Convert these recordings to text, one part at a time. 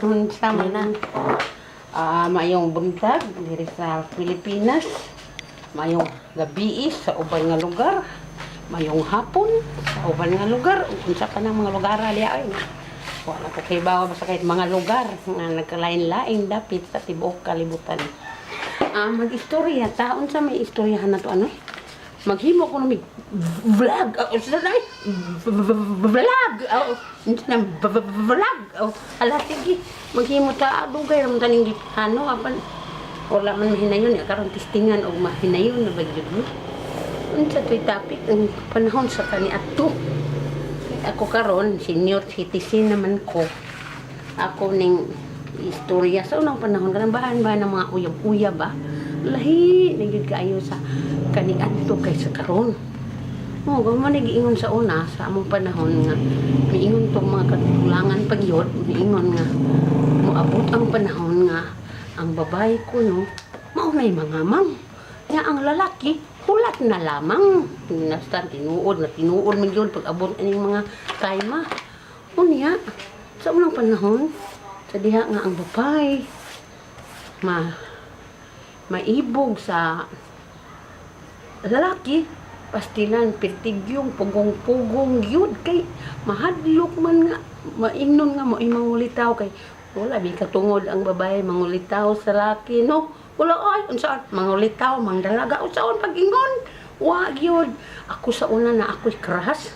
Unsa man na? Ah, maayong buntag diri sa Pilipinas. Maayong gabii sa uban nga lugar. Maayong hapon sa uban nga lugar. Ug unsa pa nang mga lugar diha ay. Wala ko kibaw, basta kahit mga lugar nga nagkalain-lain dapit sa tibuok kalibutan. Ah, mag-istorya ta. Unsa may istoryahan na to, ano? Maghimo ko mig vlog. Oh, unsa na? Vlog. Oh, unsa na vlog? Oh, ala, sige. Maghimo ta, dugay ra man taning gipano, apan wala man mahinayon eh. Karon testingan og mahinayon na ba gyud mo. Unsa to'y topic ang panahon sa kaniadto? Ako karon senior citizen naman ko. Ako ning istorya sa unang panahon, kanang bahan ba ng mga uyab-uyab ba? Lahi na gyud kaayo sa kaniadto kaysa karon. Oh, kung man giingon sa una, sa among panahon nga miingon tong mga katulangan pag yun, miingon nga moabot ang panahon nga ang babae ko, no, mao na'y mga mang. Nga ang lalaki, hulat na lamang. Nasta tinuod na tinuod man yun pag abot aning mga time. Unya, sa unang panahon, sa diha nga ang babae maibog sa lalaki, pastilan pirtigyong pugong-pugong yun kay mahadlok man nga maingnon nga mo mangulitaw, kay wala bi katungod ang babae mangulitaw sa laki, no? Wala ay unsa mangulitaw mangdalaga, unsaon pag-ingon, wa gyud. Ako sa una na ako'y crush,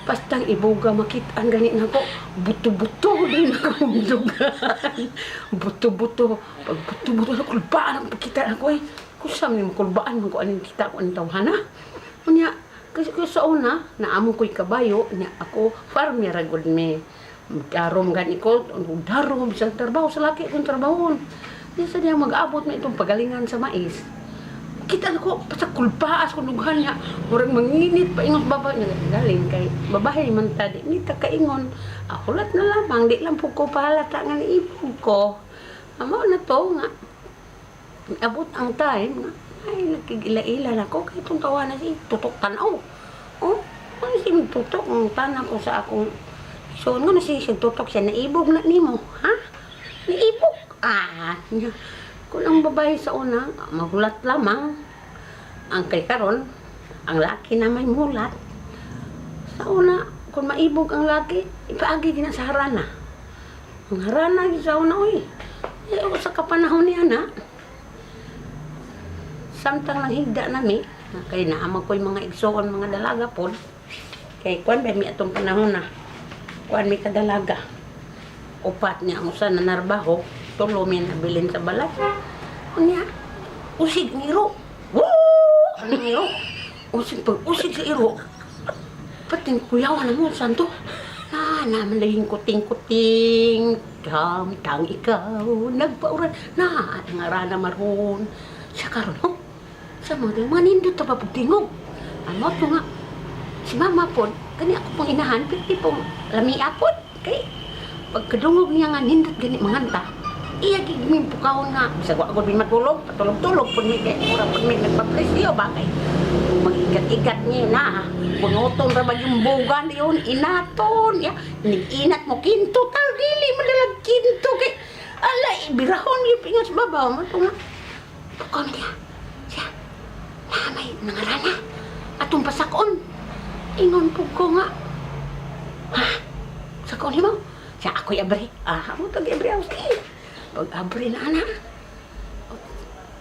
bastang iboga makit-an gani nako, buto-buto din ako dugan, buto-buto. Pag buto-buto na, kulbaan ang pagkita nako eh. Kusam ni kulbaan man ko aning kita ko ang tawhana. Unya kasi ko sa una naamo ko'y kabayo nya, ako farmer ra gud mi. Darom gani ko, darom sa trabaho sa laki kong trabahon. Di sa diya mag-abot na itong pagalingan sa mais. Kita ko pa kulbaas ko dughan niya. Murag manginit pa ingos baba niya. Galing kay babae man ta, di ni ta kaingon. Ah, hulat na lamang, di lang po ko pahalata nga niibog ko. Amo na to nga abot ang time nga ay nagkigila-ila na ko kay itong tawa na si tutok tanaw. Oh, ano si tutok ang tanan ko sa akong. So, nga na si tutok siya, naibog na nimo, ha? Naibog. Ah, nya. Kung ang babae sa una, magulat lamang. Ang kay karon, ang laki na may mulat. Sa una, kung maibog ang laki, ipaagi din sa harana. Ang harana gyud sa una, oy. Eh, sa kapanahon niya na, samtang nang higda nami, kay naama ko'y mga igsoon, mga dalaga pod. Kay kuan ba mi atong panahon na, kuan mi kadalaga. Upat niya ang usa na narbaho, tulo mi nabilin sa balay. Unya, usig ng iro. Woo! Ano ng iro? Usig, pag usig sa iro, pating kuyawan na mo, santo. Na, naman laging kuting-kuting, tang ikaw, nagpauran, na, ang arana maron. Siya karon, oh, sa mga mga nindot ta pa pagtingog. Ano to nga, si mama po, kani ako pong inahan, piti pong lamia po, kay pagkadungog niya nga nindot gani manganta, iya gid mi pukawon nga, bisag wa gud mi matulog, patulog-tulog pud mi kay mura pud mi nagpapresyo ba, kay kung mag-igat-igat niya na, bunuton ra ba yung bugan yun, inaton, ya, inat mo kinto, tal dili mo dalag kinto, kay, ala, ibirahon yung pingas babaw mo, ito nga, pukaw niya, siya, na may nangarana, atong pasakon, ingon po ko nga, ha, sakon mo, siya ako'y abri, ah, mo tag abri ako, sige, pag abri na ana,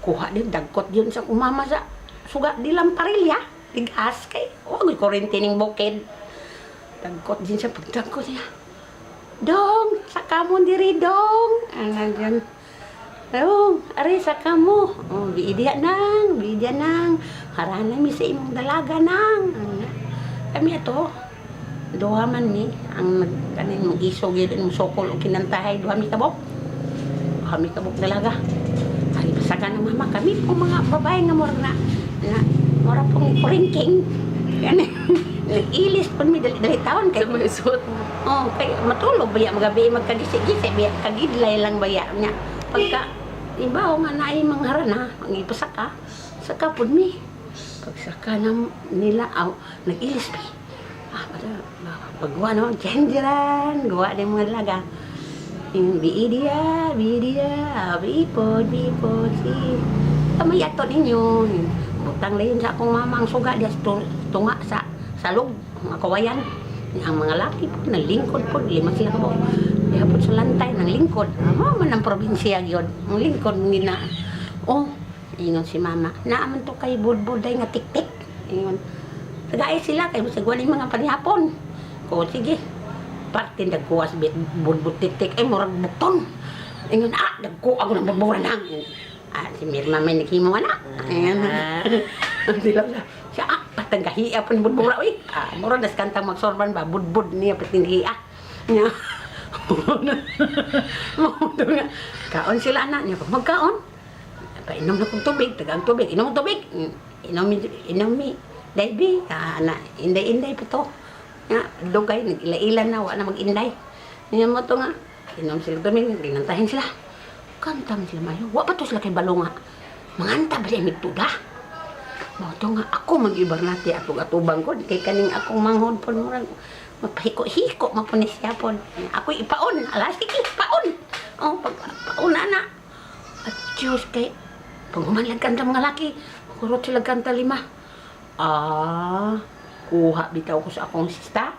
kuha din, dagkot yun sa kumama sa suga, di lang parilya, tigas, kay, wag kuryente ning bukid. Dagkot din siya, pagdagkot niya, "Dong, saka mo diri, dong." Ano yan? "Dong, ari saka mo. Oh, biidya nang, biidya nang. Harana mi sa imong dalaga nang." Ano? Kami ato, duha man ni ang nag kanin mo isog yun mo sokol og kinantahay, duha mi kabok. Duha mi kabok dalaga. Ay, basagan ng mama kami po mga babae nga mura na na mura pong kuringking. Yan. Nag-ilis po mi dali-dali taon kay Sa mga isuot. Oh, kay matulog baya magabi, magkagisi-gisi baya, kagidlay lang baya niya. Pagka ibaw nga naay mga harana, mangipasaka, saka pud mi. Pagsaka na nila, aw, nag-ilis mi. Ah, basta, paggawa naman, diyan, gawa din mga dalaga. Yung biidiya, biidiya, biipod, biipod, si. Kamay ato ninyo. Butang layon sa akong mama ang suga diya sa tunga sa salog, mga kawayan. Ang mga laki po, nalingkod po, lima sila ko. Diha po sa lantay, ng lingkod. Mao man ang probinsya yun. Ang lingkod nina. Oh, ingon si mama. Naaman to kay budbud day nga tik-tik. Ingon. Tagay sila kay bisag wala yung mga panihapon. Ko sige. Parte nagkuha sa bit budbud tik-tik ay murag bukton. Ingon, ah, nagkuha ako ng budburan nang. Ah, si Mirma may naghimo na. Ayan. Ang dilaw na. Siya, ah, patang gahiya po ni budbura, uy. Ah, murag das kantang magsorban ba, budbud niya pating hiya. Nya. Mao nga. Kaon sila anak niya. Magkaon. Painom na kong tubig, tagang tubig, inom tubig. Inom, inom mi. Daybi, ah, na, inday-inday pa to. Nga, dugay, nag-ila-ila na, wala na mag-inday. Niya mo to nga, inom sila tubig, ginantahin sila. Kanta man sila mayo, wa pa to sila kay balonga. Manganta ba siya migtuda? Mao to nga, ako mag-ibarnati atong atubang ko, kay kaning akong manghod po, murag, mapahiko-hiko, mapunis siya po. Ako ipaon, ala, sige, paon. Oh, pag, paon na na. At Diyos, kay, pag humanlag kanta mga laki, kurot sila kanta lima. Ah, kuha bitaw ko sa akong sista.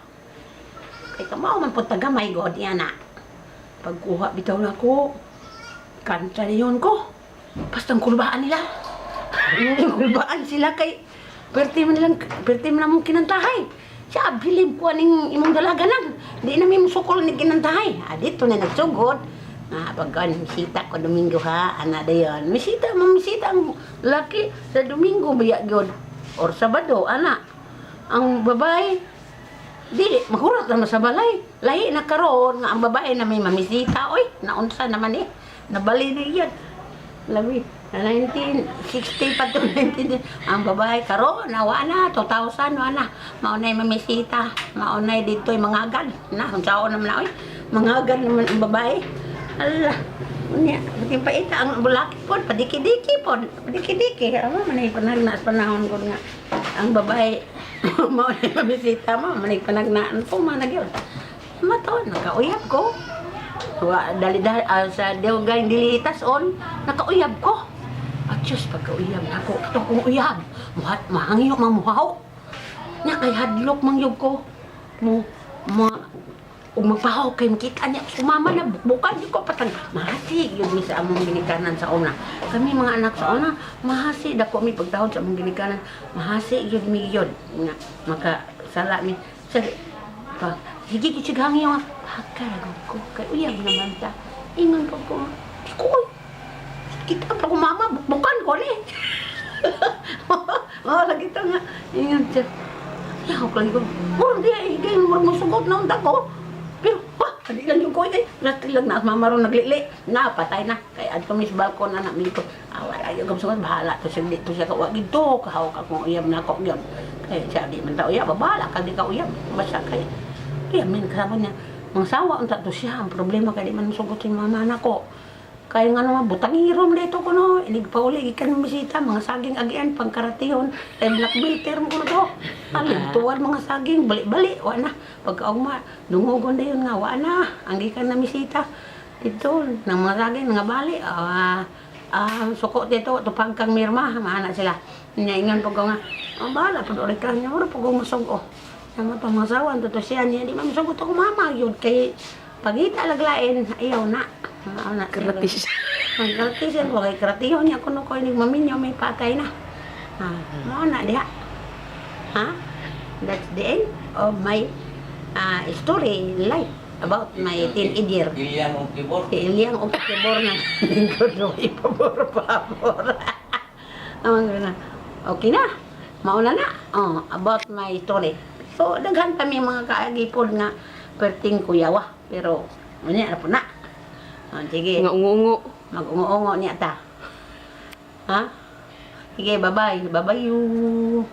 Kay kamao man po tagamay god yan na. Pagkuha bitaw na ko, kanta na yun ko. Basta ang kulbaan nila. Kulbaan sila kay perti man lang perti man among kinantahay. Siya bilib ko aning imong dalaga lang. Di na mi musukol ni kinantahay. Ah, dito na nagsugod. Nga pagkan misita ko Domingo ha, ana dayon. Misita, mamisita ang laki sa Domingo biya gyud or Sabado ana. Ang babae dili mahurat naman sa balay. Lahi na karon nga ang babae na may mamisita oy, naunsa naman eh. Nabali na iyan. Labi, na 1960 pa to 19 ang babae karon na wa na 2000 wa na maunay mamisita, maunay dito'y mangagan na unsaon naman na oy, mangagan naman ang babae. Ala, unya pati paita ang bulaki pod, padiki-diki pod, padiki-diki. Amo man ay panagna sa panahon ko nga ang babae maunay mamisita mo manay panagnaan po man na gyud mato nakauyab ko. Wa dali dali ah, sa dewgay dili on nakauyab ko. At Diyos, pagkauyab nako, ito akong uyab. Muhat, mahangyo, mamuhaw. Nya kay hadlok mangyog ko. Mo, ma, ug magpahaw kay makita niya sa mama na bukbukan di ko patag mahasi gyud mi sa among ginikanan sa una. Kami mga anak sa una mahasi dako mi pagtahod sa among ginikanan, mahasi gyud mi gyud nga maka sala mi sa pa sige gyud siya hangyo nga pagkaragog ko kay uyab naman ta. Ingon pa ko, di ko oy. Kita pa ko mama, bukbukan ko ni. Oh, lagi to nga. Ingon siya. Yaw ko lagi ko. Murag di ay, kay murag musugot na unta ko. Pero, wah, di lang yung ko eh. Last lang na mama ron naglili. Na, patay na. Kay adto mis balkon na na ko. Ah, wala yung sugot, bahala to siya dito siya ka dito kahawak akong uyab na ako uyab. Kay siya di man ta uyab, bahala ka di ka uyab. Basta kay kaya min kasama niya. Mga sawa unta to siya ang problema kay di man musugot si mama nako. Kaya nga naman, butang hirom dito ko no. Inig pa uli, ikan bisita, mga saging agian, pangkaratiyon. Kay black belter mo ko na to. Alimtuan mga saging, bali-bali, wa na. Pagkaugma, dungogon na yun nga, wa na. Ang gikan na misita. Dito, ng mga saging, mga bali. Ah, ah, suko dito, tupag kang mirma, maana sila. Nya ingon pag ko nga, oh, bahala, pag ulit ka niya, pag musog, oh. Sama pa mga sawan, totoo siya niya, di man musugot ako mama, yun, kay pagita laglain, ayaw na. Ayaw na. Gratis. Ang gratis yan, kay kratihon niya kuno ko inig maminyo may patay na. Ah, mao na diha. Ha? That's the end of my story life about my teenager. Ilyang og keyboard. Si Ilyang og kibor na lingkod no ipabor-pabor. Ang na. Okay na. Mauna na. Oh, about my story. So daghan kami mga kaagipod nga perting kuyawa pero unya na po na. Oh, sige. Nga ungo-ungo. Mag-ungo-ungo niya ta. Ha? Sige, bye-bye. Bye-bye you.